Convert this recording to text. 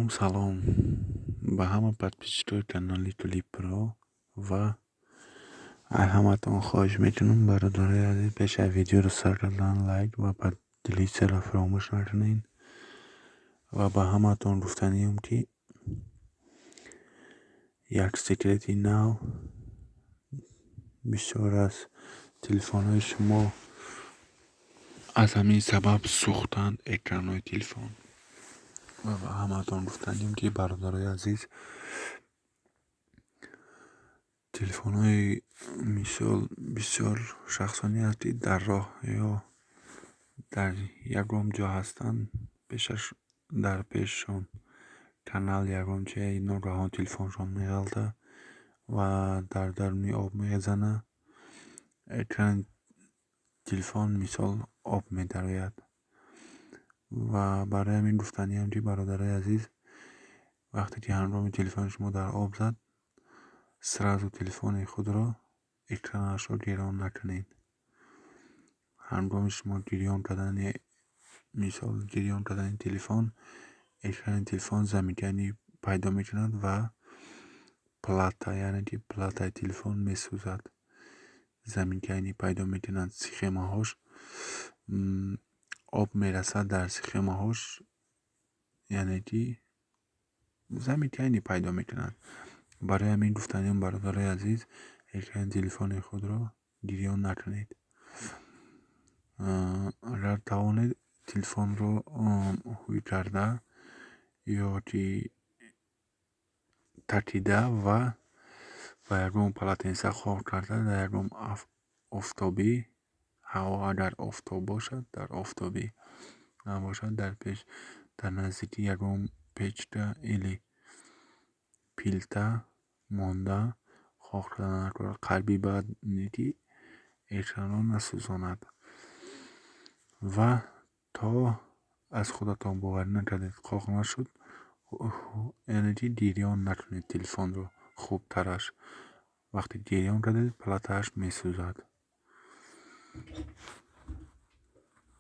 Салом ба ҳама подписчикои канали Тулипро ва аз ҳаматон хоҳиш мекунам, бародарои азиз, пеш аз видеоро сар кардан лайк ва поделиться-ро фаромӯш накунед. Ва ба ҳаматон гуфтанием, ки як секрети нав: бисёр аз телефонҳои шумо аз ҳамин сабаб сӯхтанд экранҳои телефон. Ва ба ҳаматон гуфтанием, ки, бародарои азиз, телефонҳои, мисол, бисёр шахсоне ҳаст, ки дар роҳ ё дар ягон ҷо ҳастанд, пешаш, дар пешшон канал, ягон чие, ногаҳон телефоншон меғалтад ва дар даруни об мезанад, экрани телефон, мисол, об медарояд. Ва барои ҳамин гуфтаниам, ки, бародарои азиз, вақте ки ҳангоми телефони шумо дар об зад, сразу телефони худро, экранашро гирён накунед. Ҳангоми шумо гирён кардани, мисол, гирён кардани телефон, экрани телефон замыкание пайдо мекунад ва плата, яъне ки платаи телефон месӯзад, замыкание пайдо мекунад, схемаҳош об мерасад, дар схемаҳош, яъне ки замыкание пайдо мекунад. Барои ҳамин гуфтаниам, бародарои азиз, экрани телефони худро гирён накунед. Агар тавонед, телефонро ҳуй карда ё ки такида ва ба ягон полотенца хок карда, дар ягон офтобӣ ҳаво, агар офтоб бошад, дар офтобӣ набошад, дар пеш, дар наздики ягон печка или плита монда хок карда накунад, қалби баъд ки экранро насӯзонад. Ва то аз худатон боварӣ накардед, хок нашуд, яъне ки гирён накунед телефонро. Хубтараш, вақте гирён кардед, платааш месӯзад.